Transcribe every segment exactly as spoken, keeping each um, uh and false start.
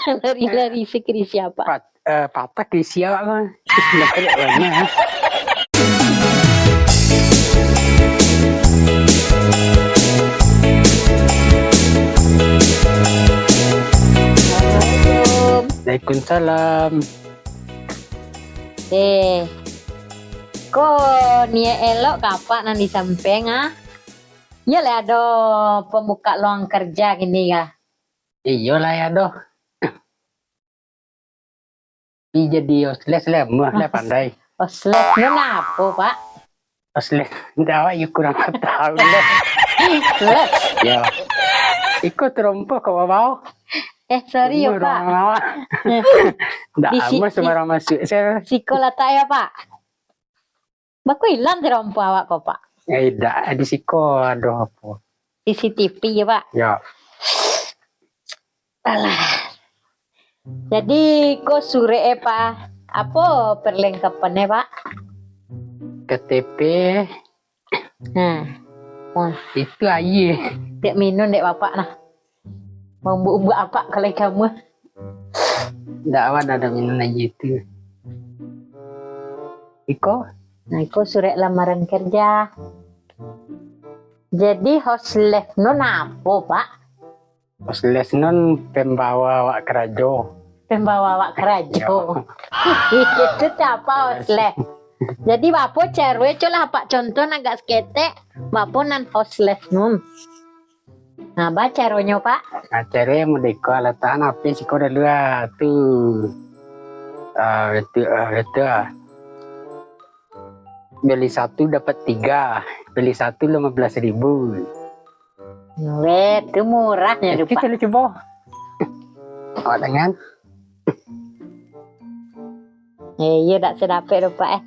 Lari-lari sakali siapa? Pat, eh, patah kali siapa? Dapat banyak. Assalamualaikum. Waalaikumsalam. Eh, ko niaik elok ka apak nan di sampiang, ah? Iyo lah ado pambuka lowongan kerja kini, ah? Iyo lah, yo doh. Pi jadi hostess lah, mah lah pandai. Hostess tu apo, Pak? Hostess, ndak, awak yo kurang tahu lah. Hostess. Yo. Iko tarompa ka bawah. Eh, sorry yo, Pak. Ndak, di si-, mah di sembarang masuk. Siko latak yo, Pak? Bako ilang tarompa awak ko, Pak? Eh, indak, di siko ado apo? C C T V yo, Pak? Yo. Alah. Jadi, ko surek e, Pak? Apo perlengkapannyo, Pak? K T P. Nah. Wah. Itu aia. Dek minun dek bapak nah. Mambuak-buak apak kalau kamu. Ndak, awak ndak ado minun aia tu. Iko? Nah, iko surek lamaran kerja. Jadi, hostess no apo, Pak? Hostess no pambawa awak karajo. Pambawa awak karajo. Yo. Itu tu apo hostess? Jadi, bapo caro e, cubolah apak contoh agak saketek, bapo nan hostess no. Nah, ba caronyo, Pak? Nah, caro e model ko, latakan H P siko dulu ah, tu. Ah, itu, ah, itu ah. Beli satu dapat tiga, beli satu lima belas ribu. Weh, tu murahnyo tu, Pak. Itu cubo. Awak dengan? Eh, iyo, dak sadapek doh, Pak, eh.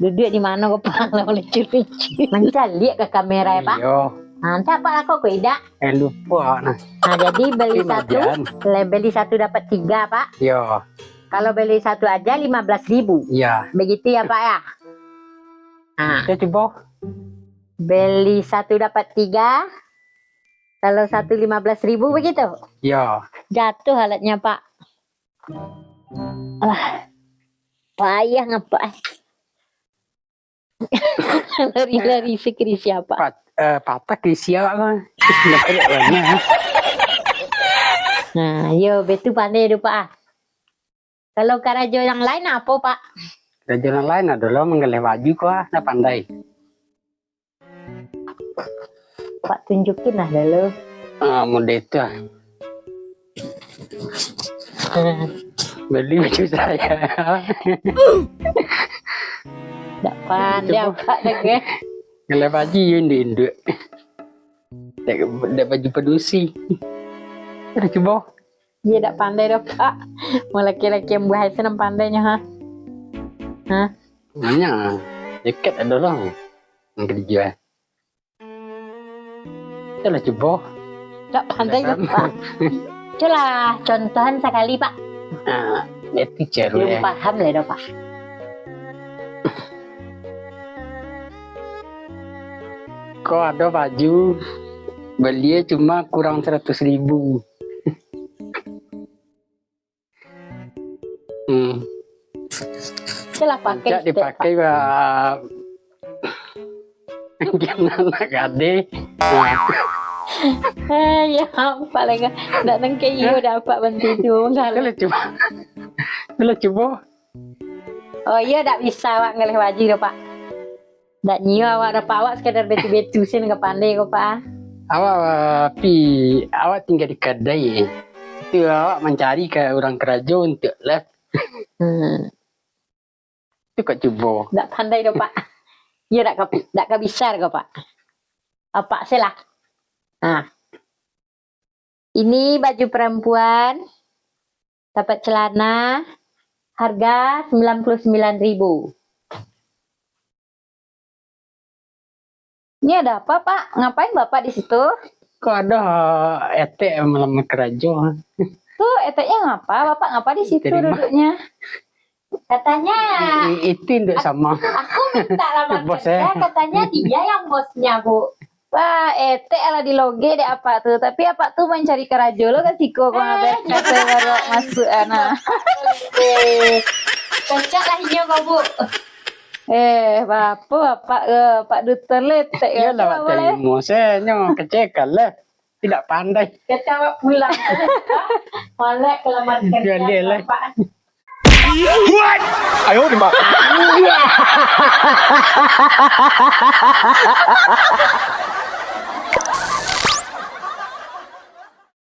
Duduak di mano ko, Pak? Lah, lucu-lucu. Mancaliak ka kamera, eh, Pak? Iyo. Ha, antah Apak lako ko idak? Eh, lupo awak nah. Ha, jadi beli satu, le-, beli satu dapat tiga, Pak. Iyo. Kalau beli satu aja lima belas ribu. Iyo. Begitu ya, Pak, ya? Ha. Oke, cubo. Beli satu dapat tiga. Kalau satu lima belas ribu begitu? Iyo. Jatuh alatnya, Pak. Alah. Payah ngapa, eh. Lari-lari sakali siapa? Pat-, eh, patah kali siapa kan? Dapat banyak. Nah, yo, betu pandai tu, Pak, ah. Kalau karajo yang lain apo, Pak? Karajo yang lain adolah manggaleh baju ko, ah, ndak pandai. Pak tunjukin lah dulu. Ah, model itu, ah. Beli baju saya. Ndak pandai cubo. Apak dah, eh. Ngaleh baju yo induak-induak. Ndak, ndak baju padusi. Aduh, cubo. Iyo, dak pandai doh, Pak. Mun laki-laki yang buah asa nan pandainyo, ha? Ha? Banyak. Dekat ado lah. Yang kerja. Itulah cubo. Dak pandai doh, Pak. Cubolah contohan sakali, Pak. Ah, itu caro. Belum paham lah doh, Pak. Ko ado baju, beli cuma kurang saratus ribu. Hmm. Itulah pakai. Rancak stek, dipakai, Pak. Ba-, anak gadih. Eh, yo, Apak lah. Ndak nangkek iyo dah Apak bantu tu. Itulah cubo. Itulah cubo. Oh, iyo, dak bisa awak ngaleh baju doh, Pak. Dak nio awak doh, Pak. Awak sekadar betu-betu sen ka pandai ko, Pak. Awak, pi, awak tingga di kadai. Itu awak mancari ka urang karajo untuak les. Hmm. Itu kok cubo. Dak pandai doh, Pak. Iyo, dak ka, dak ka bisa ko, Pak. Apak se lah. Nah. Ini baju perempuan, dapat celana, harga sembilan puluh sembilan ribu. Ini ada apa, Pak? Ngapain Bapak di situ? Kok ada etek malam karajo? Tuh, eteknya ngapa? Bapak ngapa di situ duduknya? Katanya, i-, i-, itu ndak sama. Aku minta lamar kerja, eh. Katanya dia yang bosnya, Bu. Wah, etek lah dilogek dek apak tu. Tapi apak tu mancari karajo lo ka siko, ko ngabar kata baru masuak, ah, nah. Eh, cocok lah inyo ko, Bu. Eh, bapo apak ke, Pak Duta letek ke. Iyalah, awak terima. Saya nyo kecekan lah. Tidak pandai. Kata awak pulang. Malak kelamaan kerja. Jual dia lah. Bapak. Ayo, Mak.